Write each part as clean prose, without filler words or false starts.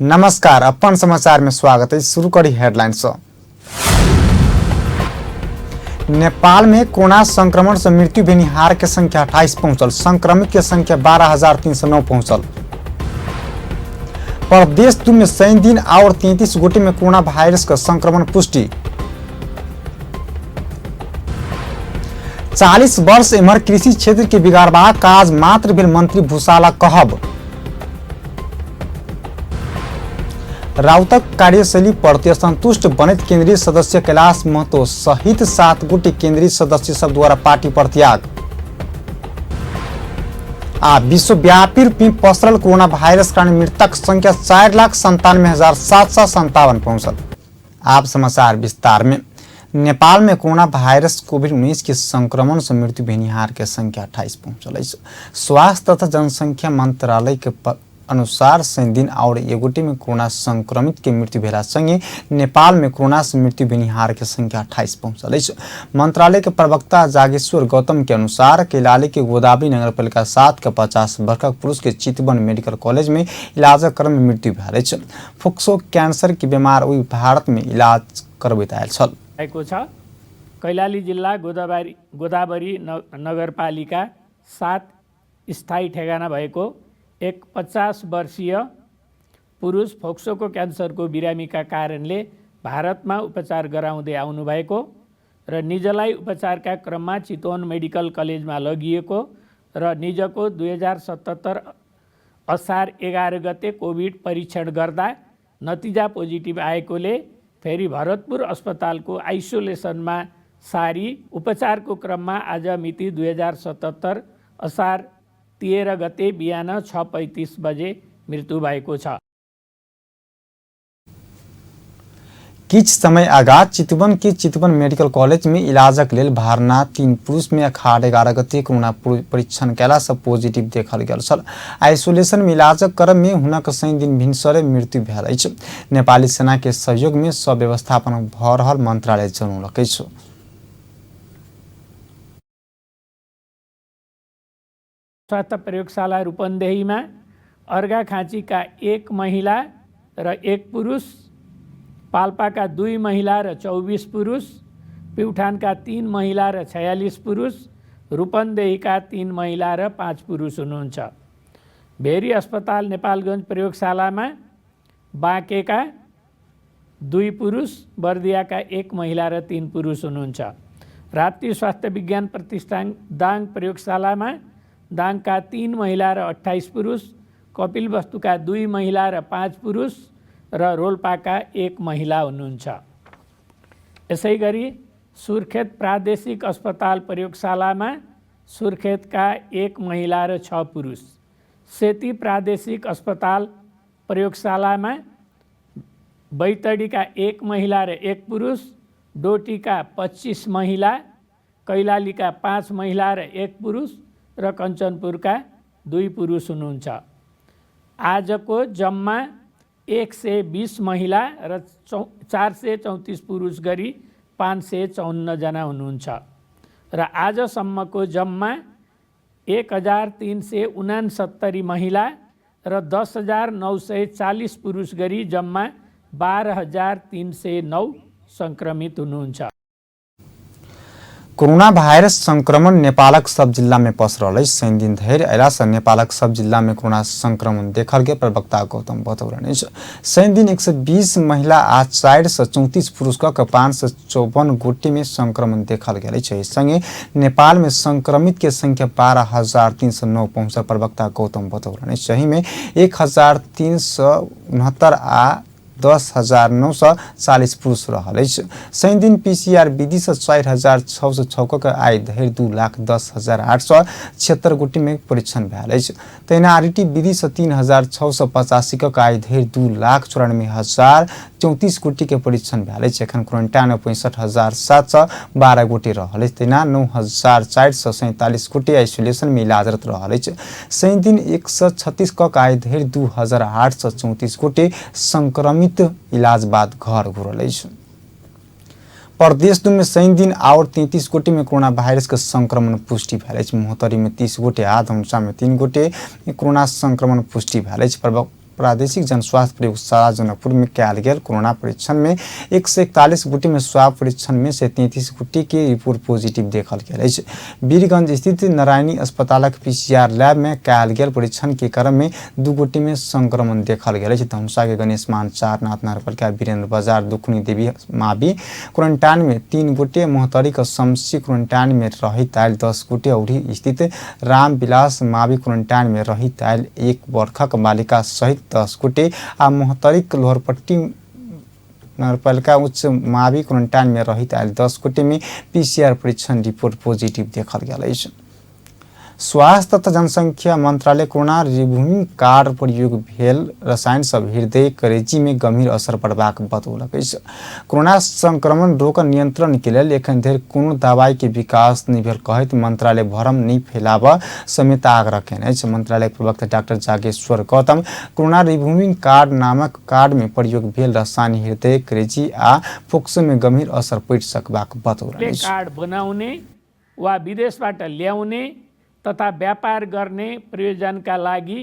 नमस्कार, अपन समाचार में स्वागत है। शुरू करी हेडलाइन से। नेपाल में कोरोना संक्रमण से मृत्यु भेनिहार के संख्या 28 पहुंचल, संक्रमित के संख्या 12,309 पहुंचल। प्रदेश 2 में शनि दिन और 33 गोटे में कोरोना वायरस का संक्रमण पुष्टि। 40 वर्ष एम्हर कृषि क्षेत्र के बिगाड़बाक काज मात्र भेल मंत्री भूषाला कहब। राउतक कार्यशैली प्रति असंतुष्ट बनैत केंद्रीय सदस्य कैलाश महतो सहित 7 गोटे केंद्रीय सदस्य सब द्वारा पार्टी पर त्याग। आ विश्वव्यापी रूप में पसरल कोरोना वायरस कारण मृतक संख्या 4,97,757 पहुंचल। आप समाचार विस्तार में। नेपाल में कोरोना वायरस कोविड-19 के संक्रमण से मृत्यु भेनिहार के संख्या 28 पहुंचल अछि। स्वास्थ्य तथा जनसंख्या मंत्रालय के अनुसार शनि दिन और एगोटी में कोरोना संक्रमित के मृत्यु भेला संगे नेपाल में कोरोना से मृत्यु भेनिहार के संख्या 28 पहुंचल अछि। मंत्रालय के प्रवक्ता जागेश्वर गौतम के अनुसार कैलाली के गोदावरी नगरपालिका 7 के 50 वर्षक पुरुष के चितवन मेडिकल कॉलेज में इलाजक क्रम में मृत्यु भेल अछि। फोक्सो कैंसर के बीमार ओहि भारत में इलाज करबैत आयल छल। भएको छ। कैलाली जिल्ला गोदावरी नगरपालिका 7 स्थायी ठेगाना भएको एक 50 वर्षीय पुरुष फोक्सोको क्यान्सरको बिरामीका कारणले भारतमा उपचार गराउँदै आउनुभएको र निजलाई उपचारका क्रममा चितवन मेडिकल कलेजमा लगिएको र निजको 2077 असार 11 गते कोभिड परीक्षण गर्दा नतिजा पोजिटिभ आएकोले फेरि भरतपुर अस्पतालको आइसोलेसनमा सारी उपचारको क्रममा आज मिति 2077 असार 13 गते बिहान 6:35 बजे मृत्यु भएको छ। किछ समय आगा चितवन के चितवन मेडिकल कॉलेज में इलाजक लेल भर्ना 3 पुरुष में अखाड़ 11 गते कोरोना परीक्षण कयला से पॉजिटिव देखल गेल छल। आइसोलेशन में इलाजक क्रम में हुनक शनि दिन भिनसरे मृत्यु भेल अछि। नेपाली सेना के सहयोग में सब व्यवस्थापन भ रहल मंत्रालय जनौलक अछि। स्वास्थ्य प्रयोगशाला रूपन्देहीमा अर्घाखाँचीका 1 महिला र 1 पुरुष, पाल्पाका 2 महिला र 24 पुरुष, प्युठानका 3 महिला र 46 पुरुष, रूपन्देहीका 3 महिला र 5 पुरुष हुनुहुन्छ। भेरी अस्पताल नेपालगञ्ज प्रयोगशालामा बाँकेका 2 पुरुष, बर्दियाका 1 महिला र 3 पुरुष हुनुहुन्छ। राप्ती स्वास्थ्य विज्ञान प्रतिष्ठान दाङ प्रयोगशालामा दाङका 3 महिला र 28 पुरुष, कपिलवस्तुका 2 महिला र 5 पुरुष र रोल्पाका 1 महिला हुनुहुन्छ। यसैगरी सुर्खेत प्रादेशिक अस्पताल प्रयोगशालामा सुर्खेतका 1 महिला र 6 पुरुष, सेती प्रादेशिक अस्पताल प्रयोगशालामा बैतडीका 1 महिला र 1 पुरुष, डोटीका 25 महिला, कैलालीका 5 महिला र 1 पुरुष र कञ्चनपुरका 2 पुरुष हुनुहुन्छ। आजको जम्मा 120 महिला र 434 पुरुष गरी 554 जना हुनुहुन्छ र आजसम्मको जम्मा 1369 महिला र 10,940 पुरुष गरी जम्मा 12,309 सङ्क्रमित हुनुहुन्छ। कोरोना वायरस संक्रमण नेपालक सब जिल्ला में पसरल अछि। शनि दिन धरि अयला सँ नेपालक सब जिल्ला में कोरोना संक्रमण देखल गेल प्रवक्ता गौतम बतौलनि अछि। शनि दिन 120 महिला आ 434 पुरुष क 554 गोटे में संक्रमण देखल गेल अछि। एहि संगे नेपाल में संक्रमित के संख्या 12,309 पहुंचल प्रवक्ता गौतम बतौलनि अछि। एहि में 1,369 आ 10,940 पुरुष रहल अछि। शनि दिन पीसीआर विधि से 4,606 क आइ धरि 2,10,876 गोटे में परीक्षण भेल अछि। तहिना आरटी विधि से 3,685 क आइ धरि 2,94,034 गोटे के परीक्षण भेल अछि। एखन क्वारेंटाइन में 65,712 गोटे रहल अछि। तहिना 9,447 गोटे आइसोलेशन में इलाजरत रहल अछि। शनि दिन 136 क आइ धरि 2,834 गोटे संक्रमित इलाज बाद घर घुरल अछि। प्रदेश 2 में शनि दिन और 33 गोटे में कोरोना वायरस के संक्रमण पुष्टि भेल अछि। महोत्तरी में 30 गोटे आ धनुषा में 3 गोटे कोरोना संक्रमण पुष्टि भेल अछि। प्रादेशिक जनस्वास्थ्य प्रयोगशाला जनकपुर में कयल गेल कोरोना परीक्षण में 141 गोटे में स्वाब परीक्षण में से 33 गोटे के रिपोर्ट पॉजिटिव देखल गेल अछि। वीरगंज स्थित नारायणी अस्पतालक पीसीआर लैब में कयल गेल परीक्षण के क्रम में 2 गोटे में संक्रमण देखल गेल अछि। धनुषा के गणेशमान 4, नाथ नगरपालिका वीरेंद्र बजार दुखनी देवी मावि क्वारंटाइन में 3 गोटे, मोहतरी के शमसी क्वारंटाइन में रहित आयल 10 गोटे, औरी स्थित रामविलास मावि क्वारंटाइन में रहित आयल 1 वर्षक बालिका सहित 10 गोटे आ मोहतरीक लोहरपट्टी नगरपालिका उच्च मावि क्वारंटाइन में रहित आयल 10 गोटे में पीसीआर परीक्षण रिपोर्ट पॉजिटिव देखल गेल अछि। स्वास्थ्य तथा जनसंख्या मंत्रालय कोरोना रिभूमि कार्ड प्रयोग भेल रसायन सब हृदय करेजी में गंभीर असर पड़बाक बतौलक अछि। कोरोना संक्रमण रोकन नियंत्रण के लेल एखन धरि कोनो दवाई के विकास नहि भेल कहैत मंत्रालय भ्रम नहि फैलाबऽ समेत आग्रह केने अछि। मंत्रालय प्रवक्ता डाक्टर जागेश्वर गौतम कोरोना रिभूमि कार्ड नामक कार्ड में प्रयोग भेल रसायन हृदय करेजी आ फोक्सो में गंभीर असर पड़ि सकबाक बतौलनि अछि। कार्ड बनाउने वा विदेशबाट ल्याउने तथा व्यापार गर्ने प्रयोजनका लागि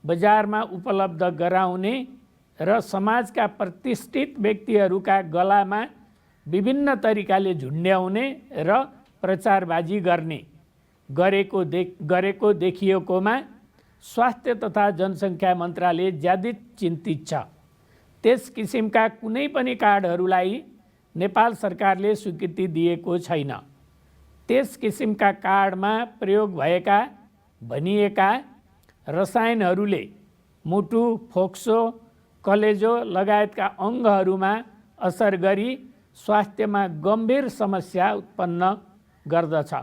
बजारमा उपलब्ध गराउने र समाजका प्रतिष्ठित व्यक्तिहरूका गलामा विभिन्न तरिकाले झुन्ड्याउने र प्रचारबाजी गर्ने गरेको देखिएकोमा स्वास्थ्य तथा जनसङ्ख्या मन्त्रालय ज्यादै चिन्तित छ। त्यस किसिमका कुनै पनि कार्डहरूलाई नेपाल सरकारले स्वीकृति दिएको छैन। त्यस किसिमका कार्डमा प्रयोग भएका भनिएका रसायनहरूले मुटु, फोक्सो, कलेजो लगायतका अङ्गहरूमा असर गरी स्वास्थ्यमा गम्भीर समस्या उत्पन्न गर्दछ।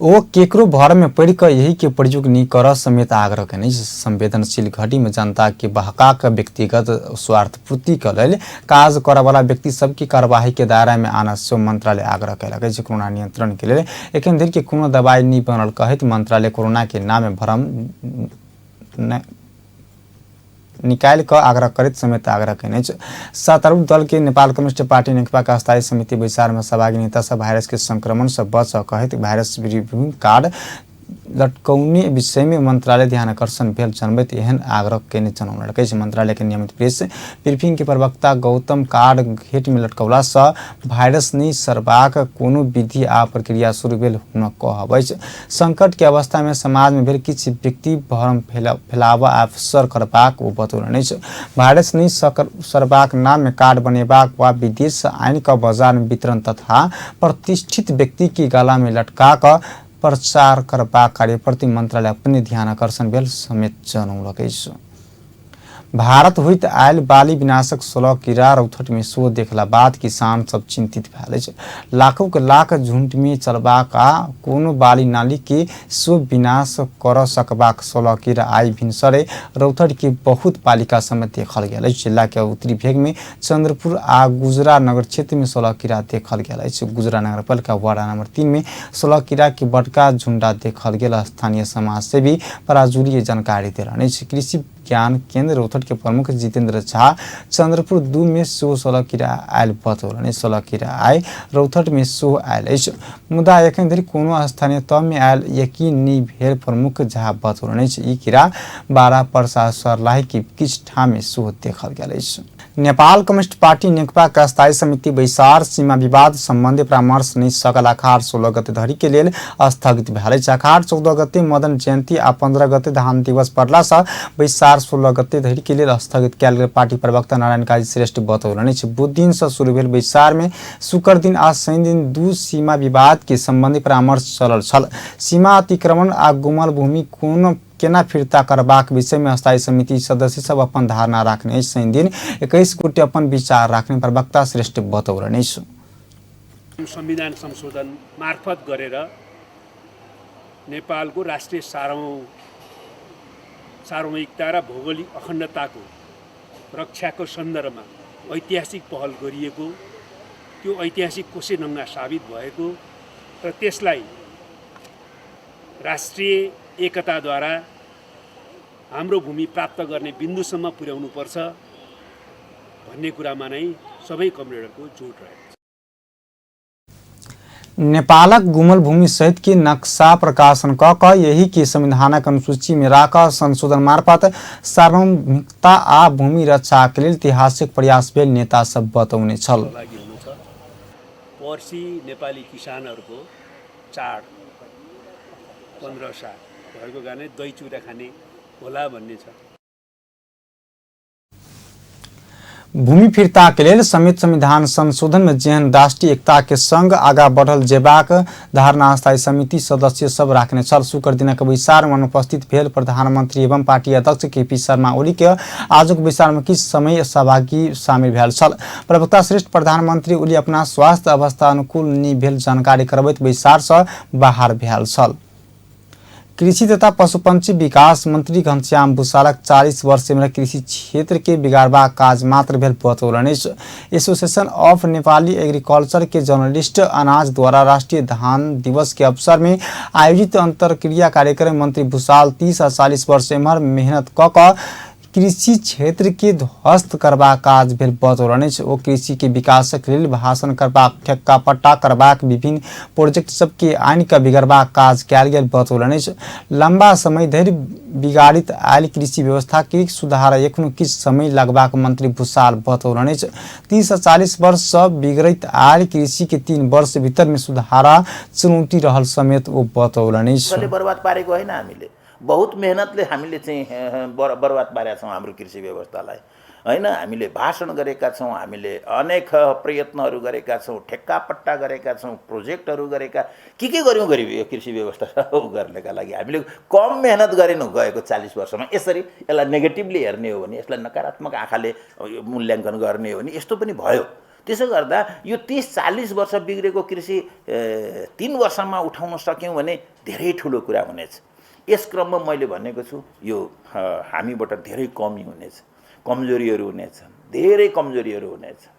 ओ केकरो भर में पड़ि कऽ यही के प्रयोग नहि करऽ समेत आग्रह केने अछि। संवेदनशील घड़ी में जनता के बहका कऽ व्यक्तिगत स्वार्थ पूर्ति के लेल काज करऽ वाला व्यक्ति सबके कार्यवाही के दायरा में आनऽ सेहो मंत्रालय आग्रह केलक अछि। कोरोना नियंत्रण के लेल एखन धरि के कोनो दवाई नहि बनल कहैत मंत्रालय कोरोना के नाम में भ्रम निकालि कऽ आग्रह करैत समेत आग्रह केने अछि। सत्तारूढ़ दल के नेपाल कम्युनिस्ट पार्टी नेकपा के स्थायी समिति बैसार में सहभागी नेता सब वायरस के संक्रमण से बच कहैत वायरस विभिन्न कार्ड लटकौने विषय में मंत्रालय ध्यान आकर्षण भेल जनबैत एहन आग्रह केने जनौलक अछि। मंत्रालय के नियमित प्रेस ब्रीफिंग के प्रवक्ता गौतम कार्ड घेट में लटकौला से वायरस नहि सरबाक कोनो विधि आ प्रक्रिया शुरू भेल हुनक कहब अछि। संकट के अवस्था में समाज में भेल किछु व्यक्ति भ्रम फैलाबऽ आ सर करबाक ओ बतौलनि अछि। वायरस नहि सरबाक नाम में कार्ड बनेबाक वा विदेश से आनि कऽ बाजार में वितरण तथा प्रतिष्ठित व्यक्ति के गला में लटका कऽ प्रचार करबाक कार्यप्रति मंत्रालय अपने ध्यान आकर्षण भेल समेत जनौलक अछि। भारत होइत आयल बाली विनाशक 16 कीड़ा रौथट में सेहो देखला बाद किसान सब चिंतित भेल अछि। लाखों के लाख झुंड में चलबाक आ कोनो बाली नाली के सेहो विनाश कर सकबाक 16 कीड़ा आइ भिनसरे रौथट के बहुत पालिका समेत देखल गेल अछि। जिला के उत्तरी भेग में चंद्रपुर आ गुजरा नगर क्षेत्र में 16 कीड़ा देखल गेल अछि। गुजरा नगरपालिका वार्ड नंबर 3 में 16 कीड़ा के बड़का झुंडा देखल गेल स्थानीय समाजसेवी पराजुली जानकारी देलनि अछि। कृषि ज्ञान केंद्र रौथट के प्रमुख जितेंद्र झा चंद्रपुर 2 में सेहो 16 कीड़ा आयल बतौलनि। 16 कीड़ा आइ रौथट में सेहो आयल अछि, मुदा एखन धरि कोनो स्थानीय तह में आयल यकीन नहि भेल प्रमुख झा बतौलनि अछि। ई कीड़ा 12 परसा सरलाही के किछु ठाम में सेहो देखल गेल अछि। नेपाल कम्युनिस्ट पार्टी नेकपा के स्थायी समिति बैसार सीमा विवाद संबंधी परामर्श नहि सकल अखाड़ 16 गते धरि के लेल स्थगित भेल अछि। अखाड़ 14 गते मदन जयंती आ 15 गते धान दिवस पड़ला से बैसार 16 गते धरि के लेल स्थगित कयल गेल पार्टी प्रवक्ता नारायण काजी श्रेष्ठ बतौलनि अछि। बुध दिन से शुरू भेल बैसार में शुक्र दिन आ शनि दिन 2 सीमा विवाद के संबंधी परामर्श चलल छल। सीमा अतिक्रमण आ गुमल भूमि कोनो केना फिर्ता करबाक विषय में स्थायी समिति सदस्य सब अपन धारणा राखने अछि। शनि दिन 21 गोटे अपन विचार राखने प्रवक्ता श्रेष्ठ बतौलनि अछि। संविधान संशोधन मार्फत गरेर नेपालको राष्ट्रिय सार्वभौमिकता र भौगोलिक अखण्डताको रक्षाको सन्दर्भमा ऐतिहासिक पहल गरिएको, त्यो ऐतिहासिक कोसेनङ्गा साबित भएको र त्यसलाई राष्ट्रिय एकताद्वारा हाम्रो भूमि प्राप्त गर्ने बिन्दुसम्म पुर्याउनुपर्छ भन्ने कुरामा नै सबै कमरेडहरूको जोड रहेको छ। नेपालक गुमल भूमि सहित के नक्शा प्रकाशन क कऽ एहि के संविधानक अनुसूची में राख संशोधन मार्फत सार्वभौमिकता आ भूमि रक्षा के लेल ऐतिहासिक प्रयास भेल नेता सब बतौने छल। सहभागी हुनु छ। पर्सि नेपाली किसानहरूको चाड 15 साल भएको कारणले दही चुरा खाने होला भन्ने छ। भूमि फिर्ता के लेल समेत संविधान संशोधन में जेहन राष्ट्रीय एकता के संग आगा बढ़ल जेबाक धारणा स्थायी समिति सदस्य सब राखने छल। शुक्र दिनक बैसार में अनुपस्थित भेल प्रधानमंत्री एवं पार्टी अध्यक्ष केपी शर्मा ओली के आजुक बैसार में किछु समय सहभागी शामिल भेल छल। प्रवक्ता श्रेष्ठ प्रधानमंत्री ओली अपना स्वास्थ्य अवस्था अनुकूल नहि भेल जानकारी करबैत बैसार से बाहर भेल छल। कृषि तथा पशुपक्षी विकास मंत्री घनश्याम भूषालक 40 वर्ष में कृषि क्षेत्र के बिगाड़बाक काज मात्र भेल बतौलनि अछि। एसोसिएशन ऑफ नेपाली एग्रीकल्चर के जर्नलिस्ट अनाज द्वारा राष्ट्रीय धान दिवस के अवसर में आयोजित अंतरक्रिया कार्यक्रम मंत्री भूषाल 30 आ 40 वर्ष एम्हर मेहनत क कऽ कृषि क्षेत्र के ध्वस्त करबाक काज भेल बतौलनि अछि। ओ कृषि के विकासक लेल भाषण करबाक, ठेक्का पट्टा करबाक, विभिन्न प्रोजेक्ट सबके आनि कऽ बिगड़बाक काज कयल गेल बतौलनि अछि। लंबा समय धरि बिगाड़ित आयल कृषि व्यवस्था के सुधार एखनो किछु समय लगबाक मंत्री भूषाल बतौलनि अछि। 30 आ 40 वर्ष सँ बिगड़ैत आयल कृषि के 3 वर्ष भीतर में सुधारा चुनौती रहल समेत ओ बतौलनि अछि। बर्बाद पारेको होइन, हामीले बहुत मेहनतले हामीले चाहिँ बर्बाद पारेका छौँ हाम्रो कृषि व्यवस्थालाई होइन। हामीले भाषण गरेका छौँ, हामीले अनेक प्रयत्नहरू गरेका छौँ, ठेक्कापट्टा गरेका छौँ, प्रोजेक्टहरू गरेका, के के गऱ्यौँ गरिब यो कृषि व्यवस्था गर्नका लागि हामीले कम मेहनत गरेनौँ गएको 40 वर्षमा। यसरी यसलाई नेगेटिभली हेर्ने हो भने, यसलाई नकारात्मक आँखाले मूल्याङ्कन गर्ने हो भने यस्तो पनि भयो। त्यसो गर्दा यो 30-40 वर्ष बिग्रेको कृषि 3 वर्षमा उठाउन सक्यौँ भने धेरै ठुलो कुरा हुनेछ। यस क्रममा मैले भनेको छु, यो हामीबाट धेरै कमी हुनेछ, कमजोरीहरू हुनेछ, धेरै कमजोरीहरू हुनेछ।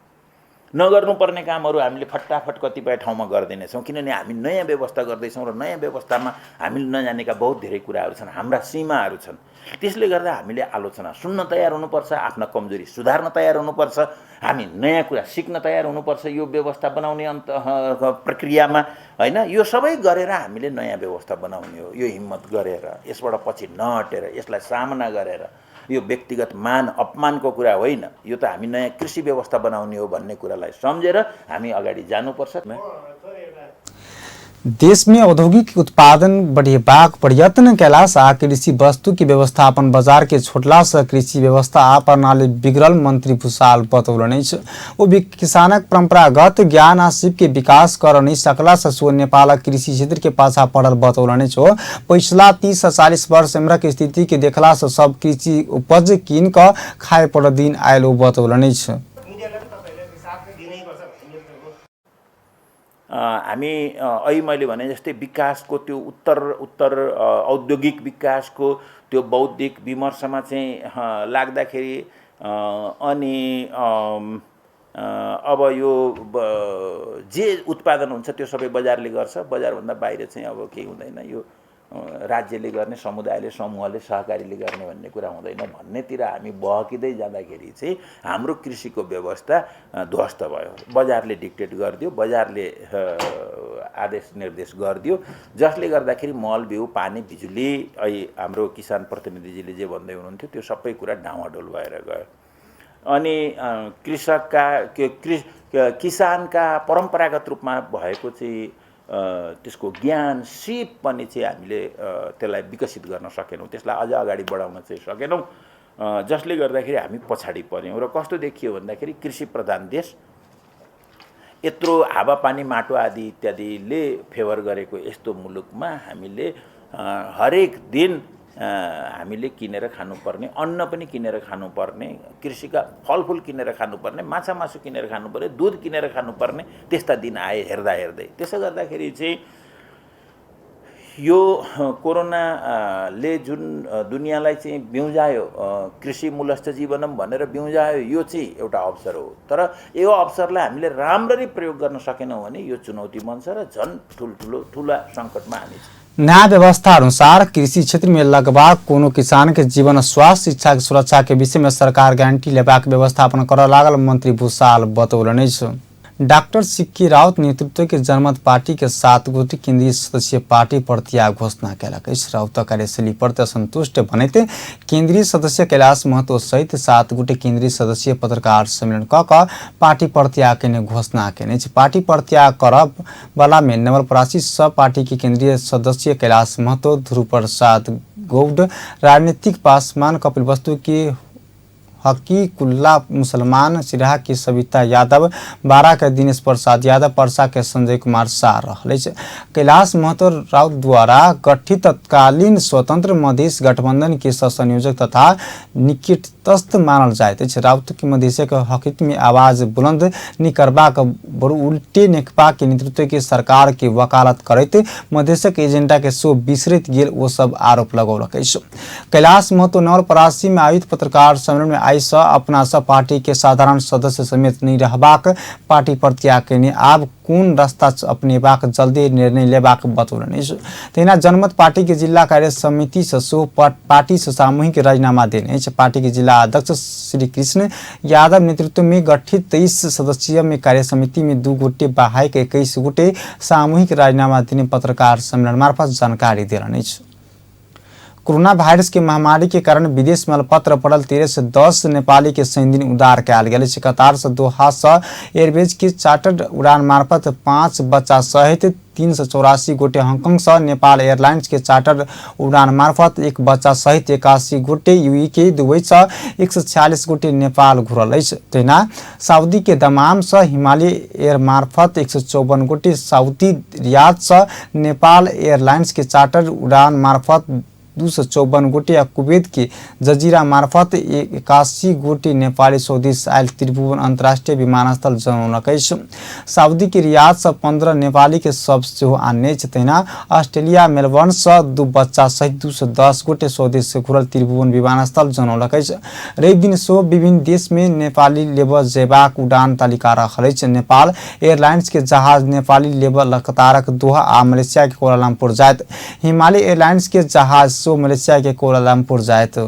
नगर्नुपर्ने कामहरू हामीले फटाफट कतिपय ठाउँमा गरिदिनेछौँ, किनभने हामी नयाँ व्यवस्था गर्दैछौँ र नयाँ व्यवस्थामा हामीले नजानेका बहुत धेरै कुराहरू छन्, हाम्रा सीमाहरू छन्। त्यसले गर्दा हामीले आलोचना सुन्न तयार हुनुपर्छ, आफ्ना कमजोरी सुधार्न तयार हुनुपर्छ, हामी नयाँ कुरा सिक्न तयार हुनुपर्छ यो व्यवस्था बनाउने अन्त प्रक्रियामा होइन। यो सबै गरेर हामीले नयाँ व्यवस्था बनाउने हो। यो हिम्मत गरेर, यसबाट पछि नहटेर, यसलाई सामना गरेर, यो व्यक्तिगत मान अपमानको कुरा होइन, यो त हामी नयाँ कृषि व्यवस्था बनाउने हो भन्ने कुरालाई सम्झेर हामी अगाडि जानुपर्छ। देश में औद्योगिक उत्पादन बढ़ेबाक प्रयत्न कयला आ कृषि वस्तु के व्यवस्थापन बाजार के छोड़ला से कृषि व्यवस्था आ प्रणाली बिगड़ल मंत्री भूषाल बतौलनि अछि। ओ किसानक परंपरागत ज्ञान आ सीप के विकास कर नहि सकला से सो नेपालक कृषि क्षेत्र के पाछा पड़ल बतौलनि अछि। ओ पछिला 30 आ 40 वर्ष एम्हरक स्थिति के देखला से सब कृषि उपज कीन कऽ खाय पड़ल दिन आयल ओ बतौलनि अछि। हामी अहिले मैले भने जस्तै विकासको त्यो उत्तर उत्तर औद्योगिक विकासको त्यो बौद्धिक विमर्शमा चाहिँ लाग्दाखेरि अनि अब यो जे उत्पादन हुन्छ त्यो सबै बजारले गर्छ, बजारभन्दा बाहिर चाहिँ अब केही हुँदैन, यो राज्यले गर्ने, समुदायले, समूहले, सहकारीले गर्ने भन्ने कुरा हुँदैन भन्नेतिर हामी बहकिँदै जाँदाखेरि चाहिँ हाम्रो कृषिको व्यवस्था ध्वस्त भयो। बजारले डिक्टेट गरिदियो, बजारले आदेश निर्देश गरिदियो, जसले गर्दाखेरि मल, बिउ, पानी, बिजुली, अहिले हाम्रो किसान प्रतिनिधिजीले जे भन्दै हुनुहुन्थ्यो त्यो सबै कुरा डाँवाडोल भएर गयो। अनि कृषकका किसानका परम्परागत रूपमा भएको चाहिँ त्यसको ज्ञान सिप पनि चाहिँ हामीले त्यसलाई विकसित गर्न सकेनौँ, त्यसलाई अझ अगाडि बढाउन चाहिँ सकेनौँ, जसले गर्दाखेरि हामी पछाडि पऱ्यौँ। र कस्तो देखियो भन्दाखेरि कृषि प्रधान देश, यत्रो हावापानी माटो आदि इत्यादिले फेभर गरेको यस्तो मुलुकमा हामीले हरेक दिन हामीले किनेर खानुपर्ने, अन्न पनि किनेर खानुपर्ने, कृषिका फलफुल किनेर खानुपर्ने, माछा मासु किनेर खानुपर्ने, दुध किनेर खानुपर्ने त्यस्ता दिन आए हेर्दा हेर्दै। त्यसो गर्दाखेरि चाहिँ यो कोरोनाले जुन दुनियाँलाई चाहिँ बिउजायो, कृषि मूलस्थ जीवनम भनेर बिउजायो, यो चाहिँ एउटा अवसर हो। तर यो अवसरलाई हामीले राम्ररी प्रयोग गर्न सकेनौँ भने यो चुनौती बन्छ र झन् ठुल्ठुलो ठुला सङ्कटमा हामी छौँ। नया व्यवस्था अनुसार कृषि क्षेत्र में लगबाक कोनो किसान के जीवन, स्वास्थ्य, शिक्षा के सुरक्षा के विषय में सरकार गारंटी लेबाक व्यवस्थापन करऽ लागल मंत्री भूषाल बतौलनि अछि। डाक्टर सिक्की राउत नेतृत्व के जनमत पार्टी के 7 गोटे केंद्रीय सदस्य पार्टी परित्याग घोषणा कयलक अछि। राउतक कार्यशैली प्रति असंतुष्ट बनैत केंद्रीय सदस्य कैलाश महतो सहित 7 गोटे केंद्रीय सदस्य पत्रकार सम्मेलन कऽ कऽ पार्टी परित्याग केने घोषणा केने अछि। पार्टी परित्याग करब वाला में नवलपरासी सब पार्टी के केंद्रीय सदस्य कैलाश महतो, ध्रुव प्रसाद गौड, राजनीतिक पासवान, कपिल वस्तु के हकीकुल्ला मुसलमान, सिरहा के सविता यादव, बारा के दिनेश प्रसाद यादव, परसा के संजय कुमार शाह रहल अछि। कैलाश महतो राउत द्वारा गठित तत्कालीन स्वतंत्र मधेश गठबंधन के सहसंयोजक तथा निकटस्थ मानल जाइत अछि। राउत के मधेशक हकित में आवाज बुलंद नहि करबाक बरु उल्टे नेकपा के नेतृत्व के सरकार के वकालत करैत मधेशक एजेंडा के सो बिसरैत गेल ओ सब आरोप लगौलक अछि। कैलाश महतो नवलपरासी में आयोजित पत्रकार सम्मेलन में आइ सँ अपना सब पार्टी के साधारण सदस्य समेत नहि रहबाक पार्टी परित्याग केने आब कोन रास्ता अपनेबाक जल्दी निर्णय लेबाक बतौलनि अछि। तहिना जनमत पार्टी के जिला कार्य समिति सँ सेहो पार्टी सँ सामूहिक राजीनामा देने अछि। पार्टी के जिला अध्यक्ष श्री कृष्ण यादव नेतृत्व में गठित 23 सदस्यीय में कार्य समिति में 2 गोटे बाहेक 21 गोटे सामूहिक राजीनामा देने पत्रकार सम्मेलन मार्फत जानकारी देलनि अछि। कोरोना वायरस के महामारी के कारण विदेश में अलपत्र पड़ल 13 से 10 नेपाली के शनि दिन उद्धार कयल गेल अछि। कतार से दोहा से एयरवेज के चार्टर्ड उड़ान मार्फत 5 बच्चा सहित 384 गोटे, हांगकांग से नेपाल एयरलाइंस के चार्टर्ड उड़ान मार्फत 1 बच्चा सहित 81 गोटे, यूएई के दुबई से 146 गोटे नेपाल घुरल अछि। तहिना सऊदी के दमाम से हिमालय एयर मार्फत 154 गोटे, सऊदी रियाद से नेपाल एयरलाइंस के चार्टर्ड उड़ान मार्फत 254 गोटे आ कुवैत के जजीरा मार्फत 81 गोटे नेपाली स्वदेश आयल त्रिभुवन अंतर्राष्ट्रीय विमानस्थल जनौलक अछि। सऊदी के रियाद से 15 नेपाली के शव सेहो आनने अछि। तहिना ऑस्ट्रेलिया मेलबर्न से 2 बच्चा सहित 210 गोटे स्वदेश से घुरल त्रिभुवन विमानस्थल जनौलक अछि। रवि दिन सेहो विभिन्न देश में नेपाली लेबऽ जयबाक उड़ान तालिका रहल अछि। नेपाल एयरलाइंस के जहाज नेपाली लेबऽ कतारक दोहा आ मलेशिया के कोलालमपुर जायत। हिमालय एयरलाइंस के जहाज सेहो मलेशिया के कोलालमपुर जायत।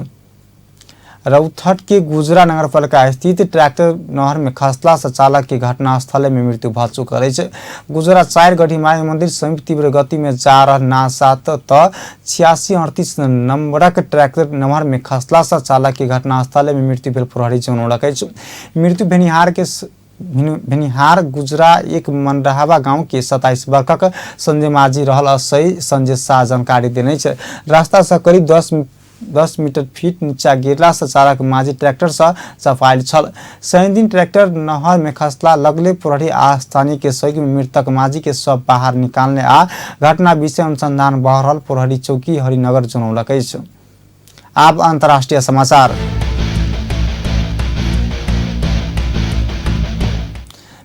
रौथट के गुजरा नगरपालिका स्थित ट्रैक्टर नहर में खसला से चालक के घटनास्थल में मृत्यु भऽ चुकल अछि। गुजरा 4 गढ़ीमाई मंदिर समीप तीव्र गति में जा रहल ना 7 त 8638 नंबरक ट्रैक्टर नहर में खसला से चालक के घटनास्थल में मृत्यु भेल प्रहरी जनौलक अछि। मृत्यु भेनिहार के भेनिहार गुजरा 1 मनरहवा गांव के 27 वर्षक संजय माझी रहल असई संजय शाह जानकारी देने अछि। रास्ता से करीब 10 मीटर फीट नीचा गिरला से चालक माझी ट्रैक्टर से चपायल छल। शनि दिन ट्रैक्टर नहर में खसला लगले प्रहरी आ स्थानीय के सहयोग में मृतक माझी के शव बाहर निकालने आ घटना विषय अनुसंधान भऽ रहल प्रहरी चौकी हरिनगर जनौलक अछि। आब अंतर्राष्ट्रीय समाचार।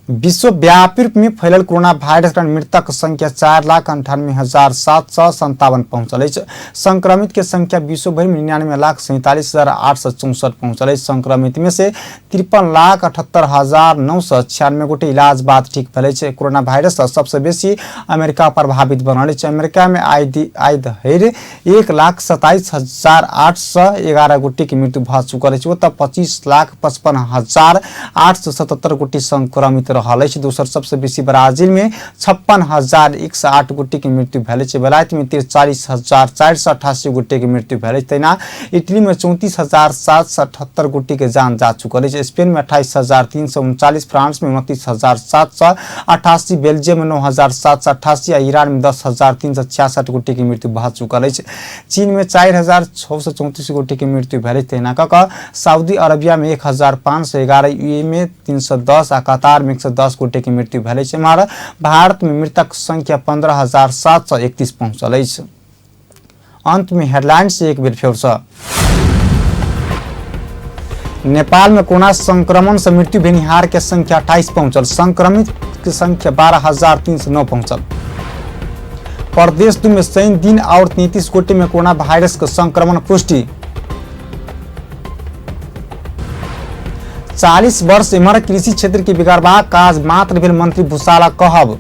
विश्वव्यापी रूप में फैलल कोरोना वायरस कारण मृतक संख्या 4,98,757 पहुंचल अछि। संक्रमित के संख्या विश्वभरि में 99,47,864 पहुंचल अछि। संक्रमित में से 53,78,996 गोटे इलाज बाद ठीक भेल अछि। कोरोना वायरस सँ सबसँ बेसी अमेरिका प्रभावित बनल अछि। अमेरिका में आइ धरि 1,27,811 गोटे के मृत्यु भऽ चुकल अछि। ओतऽ 25,55,877 गोटे संक्रमित रहल अछि। दोसर सबसँ बेसी ब्राजील में 56,108 गोटे के मृत्यु भेल अछि। बेलायत में 43,488 गोटे के मृत्यु भेल अछि। तहिना इटली में 34,778 गोटे के जान जा चुकल अछि। स्पेन में 28,339, फ्रांस में 29,788, बेल्जियम में 9,788 आ ईरान में 10,366 गोटे के मृत्यु भऽ चुकल अछि। चीन में 4,634 गोटे के मृत्यु भेल अछि। तहिना कऽ कऽ सऊदी अरबिया में 1,511, यूएई में 310 आ कतार में 110 गोटे के मृत्यु भेल अछि। एम्हर भारत में मृतक संख्या 15,731 पहुंचल अछि। अंत में हेडलाइंस एक बेर फेर से। नेपाल में कोरोना संक्रमण से मृत्यु भेनिहार के संख्या 28 पहुंचल। संक्रमित के संख्या 12,309 पहुंचल। प्रदेश 2 में शनि दिन और 33 गोटे में कोरोना वायरस के संक्रमण पुष्टि। 40 वर्ष एम्हर कृषि क्षेत्र के बिगाड़बाक काज मात्र भेल मंत्री भूषाला कहब।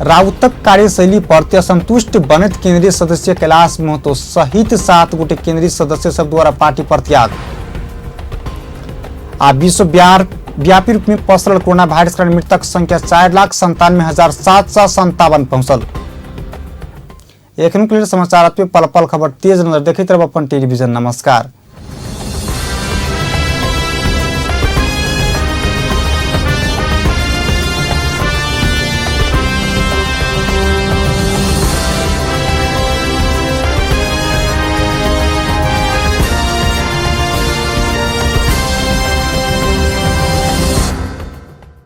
राउतक कार्यशैली प्रति असंतुष्ट बनैत केंद्रीय सदस्य कैलाश महतो सहित 7 गोटे केंद्रीय सदस्य सब द्वारा पार्टी परित्याग। आ विश्व व्यापी रूप में पसरल कोरोना वायरस कारण मृतक संख्या 4,97,757 पहुंचल। एखन के लेल समाचार पल पल खबर तेज नजर देखैत रहब अपन टेलीविजन। नमस्कार।